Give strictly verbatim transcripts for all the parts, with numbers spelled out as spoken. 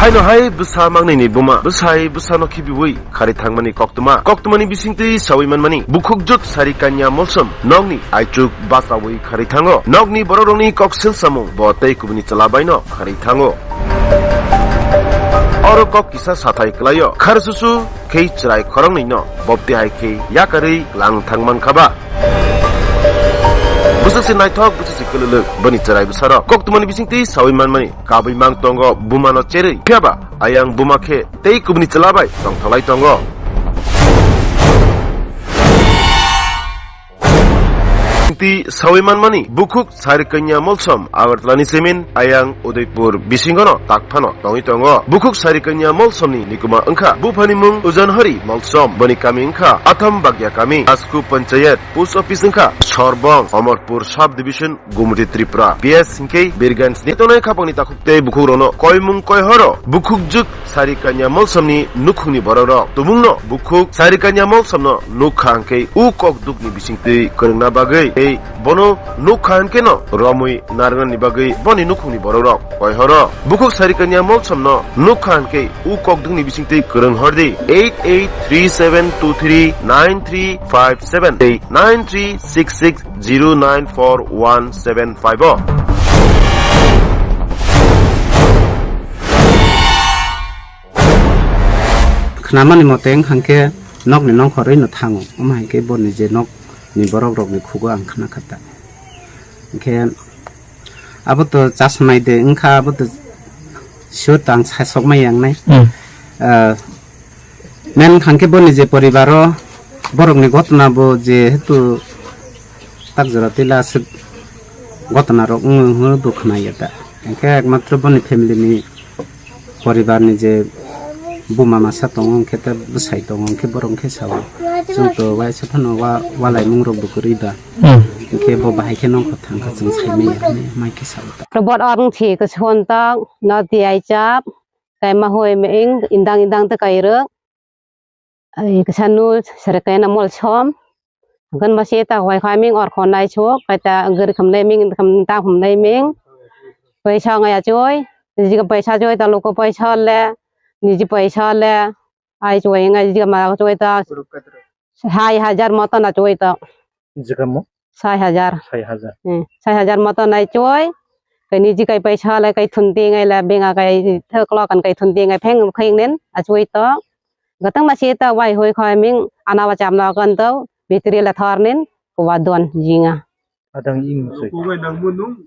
Eno hai bwsa mangnini buma bwsai bwsano khibiwi khari thangmani koktwma. Koktwmani bisingtwi sawi manmani, bukhukjwk sari kanya molsom nokni aichuk bachawi khari thango. Nokni borokrokni kok sil samung bo tei kubuni chwla baino khari thango. Oro kok kisa sathai kwlaio. Kharsusu khe chwrai khoroknwino bopti hai khe yakarwi lang thang mankha ba. Bwswk se naithok, bwswk se kwlwlwk boni chwrai bwsarok. Koktwmani bisingtwi sawi manmani, kabwi mang tongo bumano cherwi. Phiyaba ayang buma khe tei kubuni chwla bai tongtholai tongo. Twi sawi manmani, bukhuk sari kanya molsom Agartala ni semin ayang Udaipur bisingono tak phano tongwi tongo. Bukhuk sari kanya molsomni nikuma wngkha buphani mung Ujan Hari Molsom, boni kami wngkha Atham Bagya kami, Asku Panchayat, post office wngkha Sorbong, Amarpur sub division, Gumti Tripura, P S hinkhe Birganj ni tongnai khapangni takhuk tei bukhukrokno koimung koihoro bukhukjwk sari kanya molsomni nukhungni borokrok. Tumungno bukhuk sari kanya molsomno nukha hwnkhe u kokdukni bisingtwi kwrwngna bagwi tei bono nukha hwnkhe no romwi narwknani bagwi boni nukhungni borokrok koihoro. Bukhuk sari kanya molsomno nukha hwnkhe u kokdukni bisingtwi kwrwng hordi eight eight three seven two three nine three five seven tei nine three six six zero nine four one seven five o. Khnamani mote wng hangkhe nokni nongkhorwi no thango, omo hai khe boni je nokni borokrokni khugo ang khna kha ta. Hwnkhe abo to chasmai de wngkha, abo to sure to ang sasokmai yang nai. Hmm. Ah, men hangkhe boni je poribaro borokni gotna bo jehetu tak jora tila aswk gotna rok wng, wng, bo khna ya ta. Hwnkhe ekmatro boni family ni poribar ni je buma masa tongo, hwnkhe ta bwsai tongo, hwnkhe borok hwnkhe sao, chwng to waisa phano wa-, walaimung rok bo kwrwi ba. Hmm. Hwnkhe bo bahai khe nongkhor thangkha chwng saimanya hinwi mai khe sao ta. Robot or wng thi kwchwng tak no tiyai chap, kaima hoi meng indang indang ta kairwk. Ai, kisa nu sere kaina molsom. Gan masi ta hoi khai ming or khonai chuk, kaita gari khamnai ming, kham ta khumnai ming. Paisa ngai achoi, niji ka paisa choi, ta loko paisa le, niji paisa le. Ai choi ngai niji ka ma choi ta. Sai hajar moto na choi ta. Jikamo? Sai hajar. Sai hajar. Hmm, sai hajar moto nai choi. Kai niji kai paisa le kai thunti ngai le benga kai thok lo kan kai thunti ngai pheng khai nen achoi to. Gatang ma si ta wai hoi khoi ming ana wa cham lo kan to bitri le thor nen ko wa don jinga. Adang ing soi.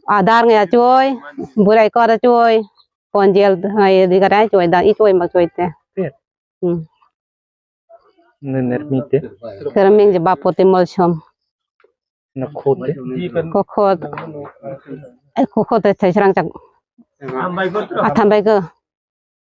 Adar ngai achoi, burai kor achoi, ponjel ngai di kara choi da i choi ma choi te. Hmm. Nini mite? Kerming je bapo te molsom. Na khote? Ko khot. Eh, ko khot te thai srang chak. Atham bai ko.